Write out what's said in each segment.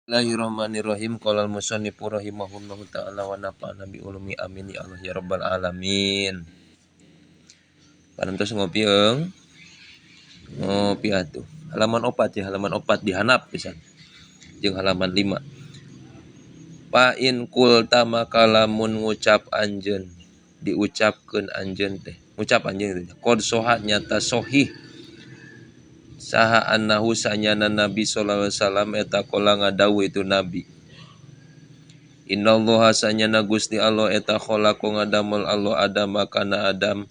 Bismillahirrahmanirrahim. Qala al-musannifu rahimahullahu ta'ala wa nafa'ana bi ulumi, amin ya Allah ya rabbal alamin. Parantos ngopi eung? Ngopi atuh. Halaman 4 ya, halaman 4 dihanap pisan. Jeung halaman 5. Fa in qulta, maka lamun ngucap anjeun, diucapkeun anjeun teh, ngucap anjeun teh, qad soha, nyata sohih saha, annahu, sanyana Nabi sallallahu alaihi wasallam eta, qala, ngadawuh itu Nabi, innallaha, sanyana Gusti Allah eta, khalaqa, ngadamel Allah, Adam kana Adam,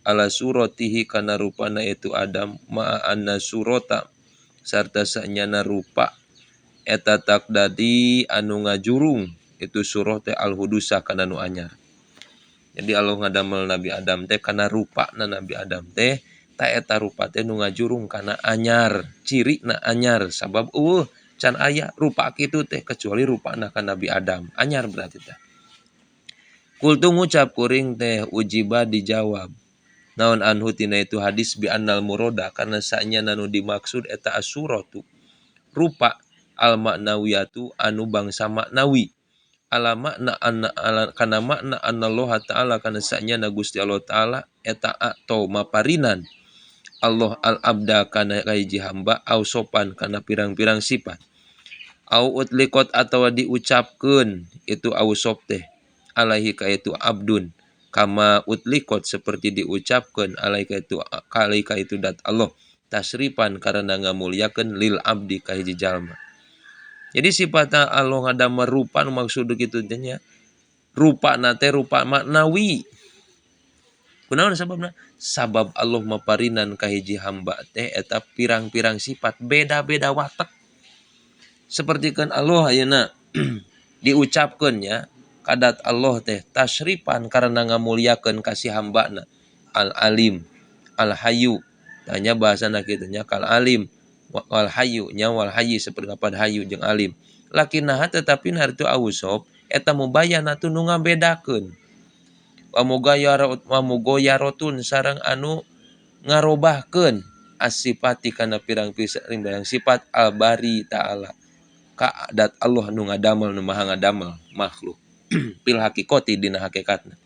ala suratihi, kana rupana itu Adam, ma'a anna surata, sarta sanyana rupa eta, taqtadhi, anu ngajurung itu surah teh, al hudusa, kana nu anyar. Jadi Allah ngadamel Nabi Adam teh kana rupana Nabi Adam teh, ta eta rupa teh nu ngajurung kana anyar, ciri na anyar, sabab euweuh, can aya rupa kitu teh kecuali rupana ka Nabi Adam. Anyar berarti teh. Qultu, ngucap kuring teh, ujiba, dijawab naon, anhu, tina itu hadis, bi annal murada, karena sanyana nu dimaksud eta, asuratu, rupa, al maknawiyatu, anu bangsa maknawi, ala makna anna, ala, kana makna, anallah ta'ala, kana sanyana Gusti Allah ta'ala eta, atau maparinan Allah, al abda, kana kahiji hamba, ausofan, kana pirang-pirang sifat, au utliqot, atawa diucapkeun itu ausof teh, alaihi, ka itu abdun, kama utliqot, seperti diucapkeun, alaihi, ka itu, alaihi, ka itu dat Allah, tasrifan, karena ngamuliakeun, lil abdi, ka hiji jalma. Jadi sifatna Allah ngadamel rupa nu maksud kitu teh nya, rupa teh rupa maknawi. Kunaon sababna? Sabab Allah maparinan ka hiji hamba teh eta pirang-pirang sifat, beda-beda watak. Seperti kan Allah ayeuna diucapkeun nya kadat Allah teh, tasrifan, karena ngamuliakeun ka si hambana, al alim, al hayyu tanya bahasana kitu nya, kal alim wal hayyu nya, wal hayyi, seperti lapan hayyu jeung alim. Lakinnaha, tetapi hartu ausof eta, mubayyanatun, nu ngabedakeun, wa mugayyaratun, sareng anu ngarobahkeun, as-sifati, kana pirang-pirang sifat, al bari ta'ala, ka dat Allah nu ngadamel, nu maha ngadamel makhluk, fil haqiqati, dina hakikatna.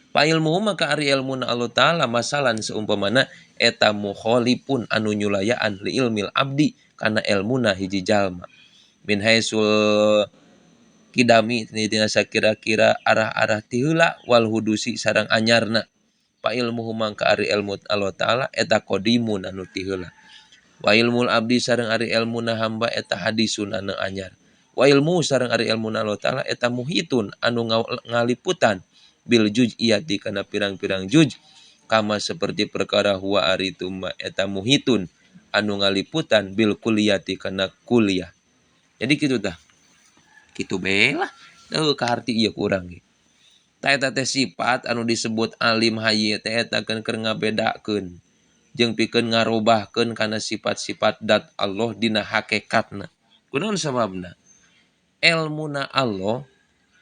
Fa ilmu, maka ari ilmu Allah ta'ala, masalan, seumpamana eta, mukhalifun, anu nyulayaan, li ilmil abdi, kana ilmuna hiji jalma, min haitsul qidami, tina sakira-kira arah-arah ti heula, wal hudusi, sareng anyarna. Fa ilmuhu, mangka ari ilmu Allah ta'ala eta, qadimun, anu ti heula, wa ilmul abdi, sareng ari ilmuna hamba eta, hadisun, anu anyar, wa ilmu, sareng ari ilmu Allah ta'ala eta, muhitun, anu ngaliputan, bil juz'iyati, kana pirang-pirang juz, kama, seperti perkara, huwa, ari itu ma eta, muhitun, anu ngaliputan, bil kulliyati, kana kuliah. Jadi kitu tah, kitu be lah. Teu kaharti ieu ku urang ge. Tah, eta teh sifat anu disebut alim, hayy teh eta kan keur ngabedakeun jeung pikeun ngarobahkeun kana sifat-sifat dat Allah dina hakikatna. Kunaon sababna? Elmuna Allah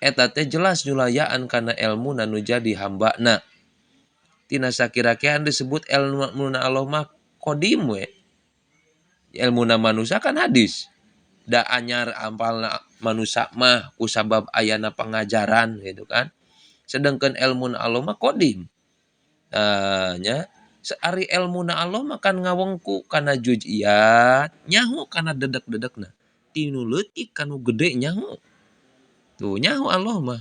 eta teh jelas nyulayaan kana elmuna nu jadi hambana. Tina sakira-kiraan disebut elmuna Allah mah qadim we. Elmuna manusia kan hadis. Da anyar ampalna manusia mah kusabab ayana pengajaran gitu kan. Sedangkan ilmu Allah mah qadim. Nah, nya ari elmuna Allah mah kan ngawengku kana juz'iyat, nyaho kana dedek-dedekna. Tinu leutik kanu gede nyaho. Tuh, nyaho Allah mah.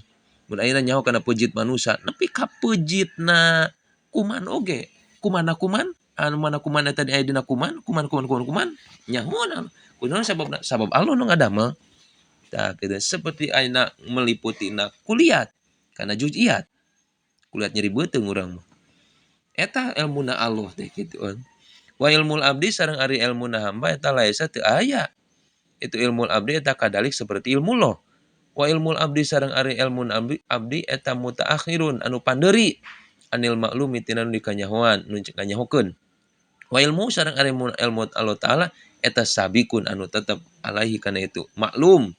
Mun ayeuna nyaho kana peujit manusia, nepi ka peujitna kuman oge. Kumana kuman? Anu mana kuman eta aya dina kuman, kuman kuman kuman kuman, nyaho. Kunaon sababna? Sabab Allah nu ngadamel. Tah kitu, seperti ayeuna meliputi na kuliat kana juz'iyat. Kuliat nyeri beuteung urang mah. Eta elmuna Allah teh kitu kan. Wa ilmul abdi, sareng ari elmuna hamba eta, laisa, teu aya. Itu ilmul abdi eta kadalik seperti ilmu Allah. Wa ilmul abdi, sareng ari ilmu abdi, abdi eta, mutaakhirun, anu pandeuri, anil maklumi, tina nu dikanyahoan, nu kanyahokeun. Wa ilmu, sareng ari ilmu Allah ta'ala eta, sabiqun, anu tetep, alaihi, kana itu maklum.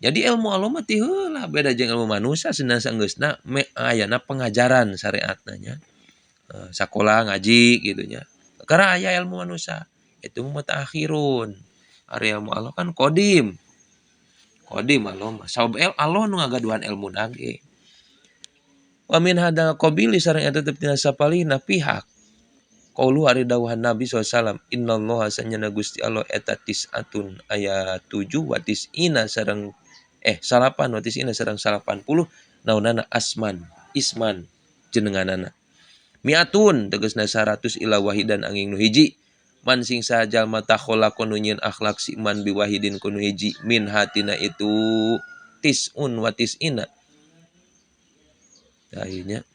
Jadi ilmu Allah mah ti heula, beda jeung ilmu manusia cenah sanggeusna me ayana pengajaran syariatna nya. Sakola ngaji gitu nya. Karena aya ilmu manusia itu mutaakhirun. Ari ilmu Allah kan qadim. Qadim Allah mah. Sabab Allah nu ngagaduhan ilmu ge. Wa min hadal qabili sareng eta tetep tina sapalihna pihak. Qaulu ari dawuhan Nabi sallallahu alaihi wasallam innallaha sanyana Gusti Allah eta tis'atun aya 7 wa tis'ina sareng salapan wa tis'ina sareng 80 naonana asman isman jenenganana. Miatun tegasna 100 ila wahidan angin nu hiji. Man sing saha jalma takhalaqo nu nyieun akhlak si man biwahidin kunu hiji min hatina itu tis'un wa tis'ina. Akhirnya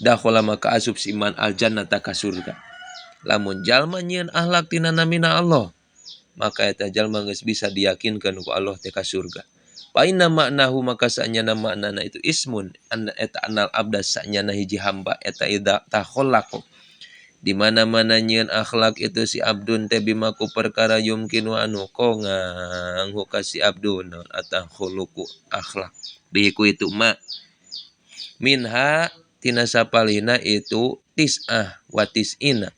dakhala maka asup si man aljannata ka surga. Lamun jalma nyieun akhlak tina namina Allah, maka eta jalma geus bisa diyakinkeun ku Allah teh ka surga. Fa inna ma'nahu maka sanyana maknana itu ismun anna eta anal abda sanyana hiji hamba eta idza takhallaqo. Di mana-mana nyieun akhlak itu si abdun teh bima ku perkara yumkinu anu kongang ka si abdun atakhuluqu akhlak. Bihi ku itu ma minha tina sapalihna itu tis'ah wa tis'ina.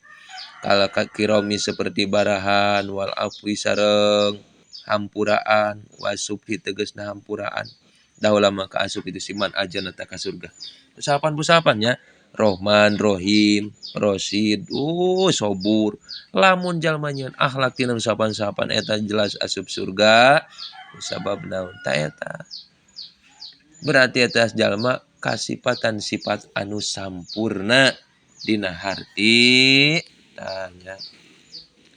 Kala kiromi seperti barahan wal afwi sareng hampuraan wasubhi tegasna hampuraan. Daula maka asup itu siman aljannata ka surga. 88 nya Rohman, Rohim, Rosid, sobur. Lamun jalma nyieun akhlak tina sapan-sapan eta jelas asup surga. Sabab naon ta eta? Berarti eta jalma kasipatan sifat anu sampurna dina harti tanya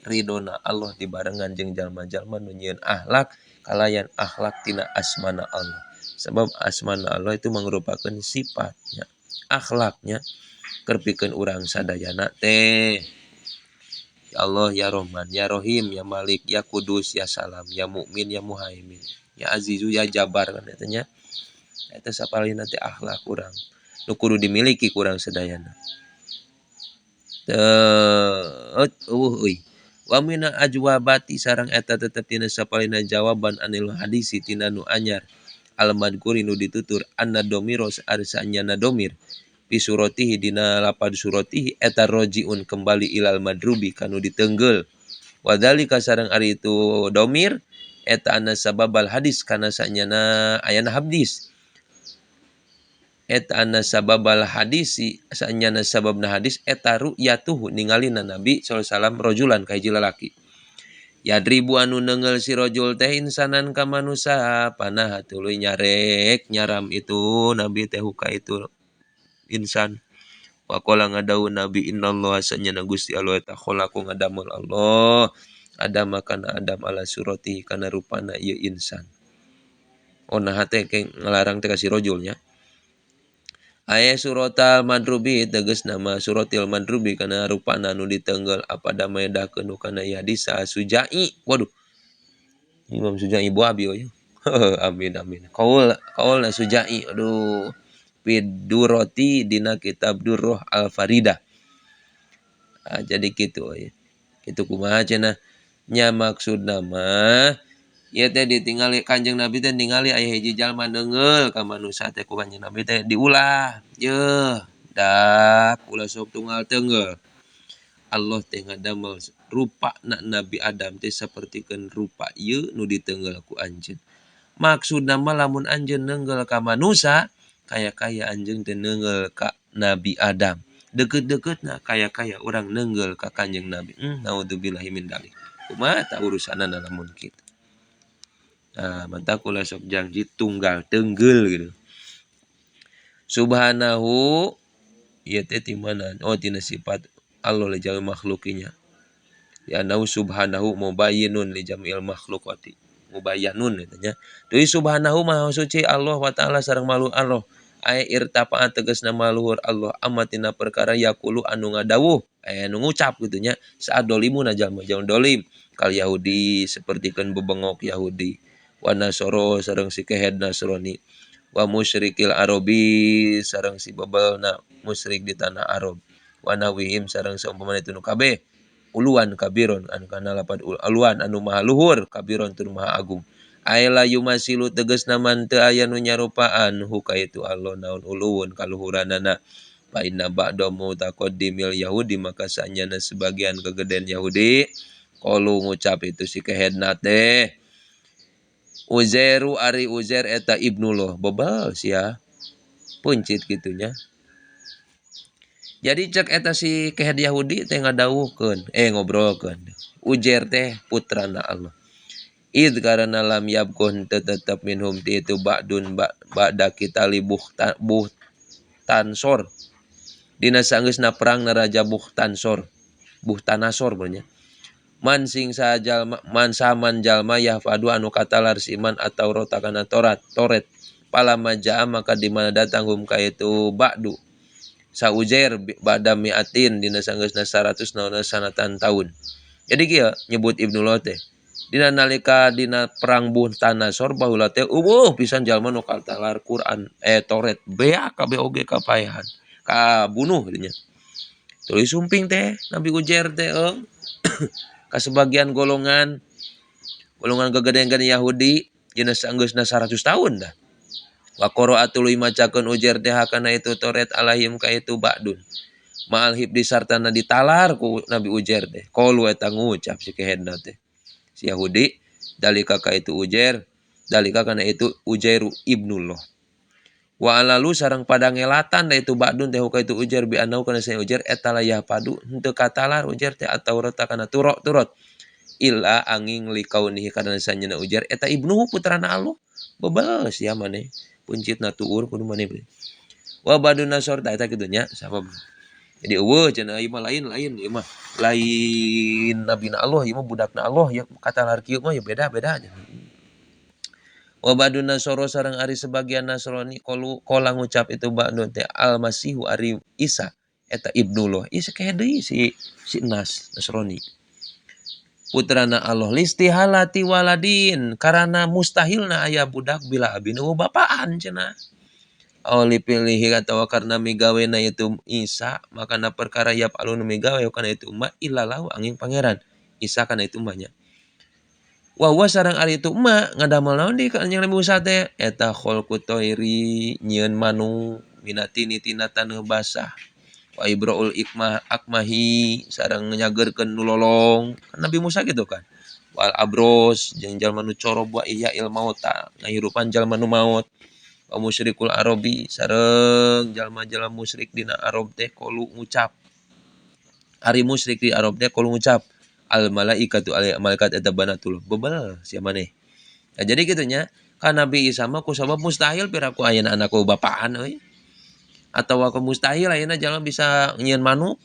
ridona Allah dibarengan jeung jalma-jalma nu nyieun akhlak kalayan akhlak tina asmana Allah. Sebab asmana Allah itu merupakan sifatnya, akhlaknya kerpikeun urang sadayana teh. Ya Allah, ya Rahman, ya Rahim, ya Malik, ya Kudus, ya Salam, ya Mukmin, ya Muhaimin, ya Azizu, ya Jabar kan eta nya. Eta sapalihna teh akhlak urang nu kudu dimiliki kurang sadayana. Teu eueuh euy. Wa mina ajwabati sareng eta tetep tina sapalihna jawaban anil hadisi tina nu anyar al madhkuri nu ditutur anna domiro ari sanyana domir fi suratihi dina lapad suratihi eta rojiun kembali ilal madrubi kanu ditenggel. Wadzalika sareng ari itu domir eta anna sababal hadis kana sanyana ayana hadis. Eta anna sababal hadisi sanyana sababna hadis eta ru'yatuhu ningalina Nabi sallallahu alaihi wasallam rojulan ka hiji lalaki. Yadribu anu nenggel si rojul teh insanan ka manusa panah tuluy nyarek nyaram itu Nabi teh huka itu insan. Waqala ngadawu Nabi innallaha sanyana Gusti Allah eta khalaqu ngadamel Allah Adam kana Adam ala surati kana rupana ieu insan. Oh nah teh ngalarang teh ka si rojulnya. Aya suratal madrubi tegas nama suratil madrubi kana rupana nu ditenggel apa damai dakeun kana ieu hadis Sujai. Waduh. Imam Sujai ibu abi euy. Amin amin. Qaul qaulna Sujai aduh. Fid durrati dina kitab Durrah Al-Faridah. Ah, jadi kitu euy. Kitu kumaha cenah nya maksudna mah ieu teh ditingali Kanjeng Nabi teh ningali aya hiji jalma neungeul ka manusa teh ku Kanjeng Nabi teh diulah. Yeuh, dak ulah sok tunggal teungeul. Allah teh ngadamel rupana Nabi Adam teh sapertikeun rupa ieu nu diteungeul ku anjeun. Maksudna mah lamun anjeun neungeul ka manusa kaya-kaya anjeun teh neungeul ka Nabi Adam. Deukeut-deukeutna kaya-kaya urang neungeul ka Kanjeng Nabi. Naudzubillahi min dzalik. Kumaha tah urusanana lamun kitu. Nah, mantak ulah sok janji tunggal tenggel gitu. Subhanahu ieu teh ti mana? Oh tina sifat Allah li jami makhlukinya. Ya nau subhanahu mubayyinun li jamil makhluqati. Mubayyanun eta nya. Deui subhanahu maha suci Allah wa ta'ala sareng malu Allah. Aya irtafa'a tegasna maluhur Allah amatina perkara yaqulu anu ngadawuh, aya anu ngucap kitu nya. Saadolimuna jalma-jalma dolim kal Yahudi sapertikeun bebengok Yahudi. Wa Nasoro sareng si kehed Nasrani, wa musyrikil Arabi sareng si bebelna musyrik di tanah Arab, wa nawihim sareng saumpamana itu nu kabeh uluan kabiron anu kana lapad uluan anu maha luhur kabiron tur maha agung. Aila yumasilu tegasna man teu aya nu nyarupaan huka itu Allah naon uluun kaluhuranana. Fa inna ba'da mutaqaddimil Yahudi maka sanyana sebagian kegeden Yahudi Qalu ngucap itu si kehedna teh Uzairu ari Uzair eta ibnullah bebal sia peuncit kitu nya. Jadi cek eta si kehed Yahudi teh ngadawuhkeun ngobrolkeun Uzair teh putrana Allah. Id karena lam yabqon tetep minhum ti itu ba'dun ba'da kita li buhtansor. Dina sanggeusna perang na raja Buhtansor. Buhtanasor nya. Man sing sajalma man saman jalma yahfadu anu katalar siman atau rota kana torat toret. Palama jaa maka di mana datang hum ka itu ba'du. Sa Uzair ba'da mi'atin dina sanggeusna 100 naonna sanatan taun. Jadi kieu nyebut Ibnullah teh. Dina nalika dina perang Buhtanasor baheula teh eueuh pisan jalma nu katalar Quran Toret beak kabeh oge kapaehan kabunuh dinya. Tuluy sumping teh Nabi Uzair teh eung ka sebagian golongan golongan gagede-gede Yahudi dina sanggeusna 100 tahun dah. Wa qara'a tuluy macakeun Uzair teh hakana itu Toret alaihim ka itu ba'dun. Ma'al hibdi sartana ditalar ku Nabi Uzair teh. Qalu eta ngucap si kehedna teh. Si Yahudi dalika ka itu Uzair dalika kana itu Uzairu ibnullah. Wa alalu sareng pada ngelatan da itu ba'dun teh ka itu Uzair bi anau kana saya Uzair eta layah padu henteu katalar Uzair teh atau kana turok turot illa angin likaunihi kana sanyana Uzair eta ibnuhu putrana Allah bebel sia maneh puncitna tuur kudu maneh wa badun nasor ta eta kitu nya sabab. Jadi eueuh cenah ieu mah lain-lain ieu mah lain nabina Allah ieu mah budakna Allah ya katalar kieu mah ya beda-beda. Wa badun nasoro sareng ari sebagian Nasrani qalu qala ngucap itu ba'dun teh Al-Masihu ari Isa eta ibnullah. Isa kae deui si Nas Nasrani. Putrana Allah listihalati waladin karana mustahilna aya budak bila abin eueuh bapaan cenah. Oli pilihi atawa karena migawena itu Isa makana perkara yap alun migawe kana itu ma ilalahu angin pangeran Isa kana itu mah nya. Wa huwa sareng ari itu ma ngadamel naon di ka Nabi Musa teh eta khalqu thairi nyieun manu minatini tina taneuh basah wa ibraul ikmah akmahi sareng nyageurkeun nu lolong kan Nabi Musa gitu kan wal abros jeung jalma nu corob wa ihya'il mauta ngahirupan jalma nu maot wa musyrikul arabi sareng jalma-jalma musyrik dina Arab teh qalu ngucap ari musyrik di Arab teh qalu ngucap al malaikatu al malaikat eta banatul bebel sia maneh. Nah, jadi kitu nya ka Nabi Isa mah ku sabab mustahil piraku ayeuna anak ku bapaan euy atawa ku mustahil ayeuna jalma bisa nyieun manuk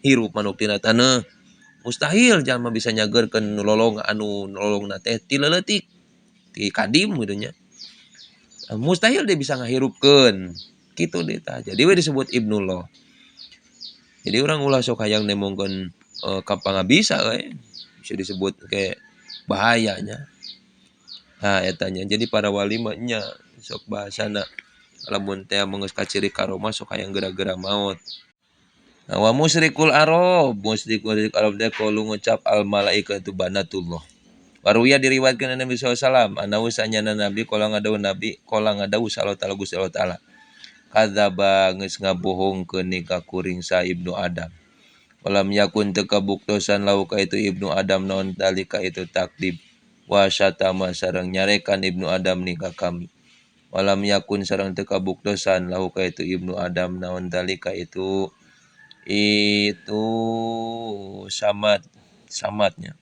hirup manuk tina taneuh mustahil jalma bisa nyageurkeun nu lolong anu lolongna teh ti leutik ti kadim kitu nya. Mustahil dia bisa ngahirupkeun kitu deui tah. Jadi we disebut ibnullah. Jadi urang ulah sok hayang nemongkeun ka pangabisa we bisa disebut kayak bahayanya. Nah eta nya. Jadi para wali mah nya sok bahasana lamun teh mun geus kaciri karomah sok hayang geura-geura maot. Nah, wa musyrikul arab, musyrikul arab teh qalu ngucap al malaikatu banatullah. Waruya diriwayatkeun Nabi sallallahu alaihi wasallam anahu sanyana Nabi qala ngadawu Nabi qala ngadawu sallallahu ta'ala Gusti Allah ta'ala. Kadzaba geus ngabohongkeun ni ka kuring sa Ibnu Adam. Walam yakun teu kabuktosan lau ka itu Ibnu Adam naon dalika itu takdib wa syatama sareng nyarekan Ibnu Adam ni ka kami. Walam yakun sareng teu kabuktosan lau ka itu Ibnu Adam naon dalika itu samad samadnya.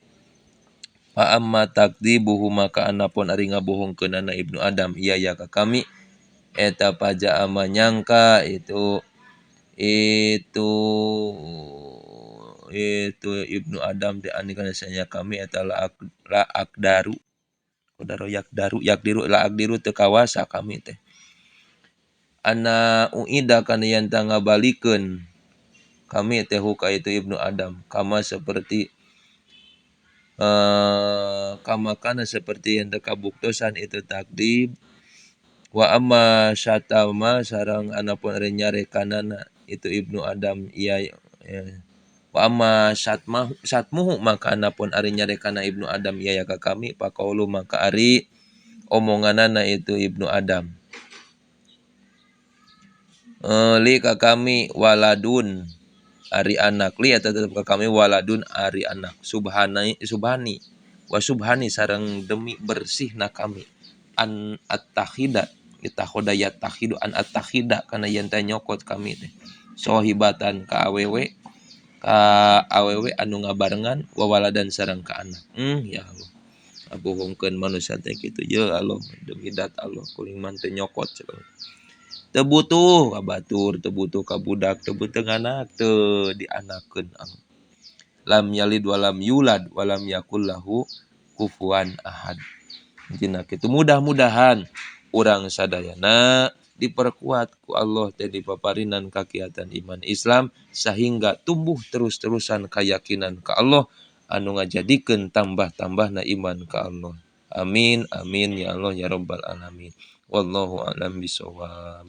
Fa amma takdibuhu maka anapun ari ngabohongkeunana Ibnu Adam iya ya ka kami eta paja ama nyangka itu Ibnu Adam teh ani kana sanya kami eta la akdaru qadaro yakdaru yakdiru la akdiru teu kawasa kami teh ana uida kana yen tah ngabalikeun kami teh ka itu Ibnu Adam kama seperti kama kana seperti yang kabuktosan itu takdib wa amma syatama sareng anapun ari nyarekanana itu Ibnu Adam iya ya. Wa amma satmuhu maka anapun ari nyarekana Ibnu Adam iya ya ka kami paqaulu maka ari omonganana itu Ibnu Adam li ka kami waladun Ari anak li eta tetep ka kami waladun ari anak subhani subhani wa subhani sareng demi bersihna kami an attakhida itakhoda yatakhidu an attakhida kana yen teh nyokot kami teh sohibatan ka awewe anu ngabarengan wa waladan sareng ka anak. Ya Allah ngabohongkeun manusia teh kitu ye Allah demi dat Allah kuring mah teu nyokot cenah. Teu butuh ka batur, teu butuh ka budak, teu butuh anak, teu dianakeun Allah. Lam yalid walam yulad walam yakul lahu kufuwan ahad. Intina kitu mudah-mudahan urang sadayana diperkuat ku Allah teh dipaparinan kakiatan iman Islam sehingga tumbuh terus-terusan keyakinan ka Allah anu ngajadikeun tambah-tambahna iman ka Allah. Amin amin ya Allah ya rabbal alamin. Wallahu a'lam bishawab.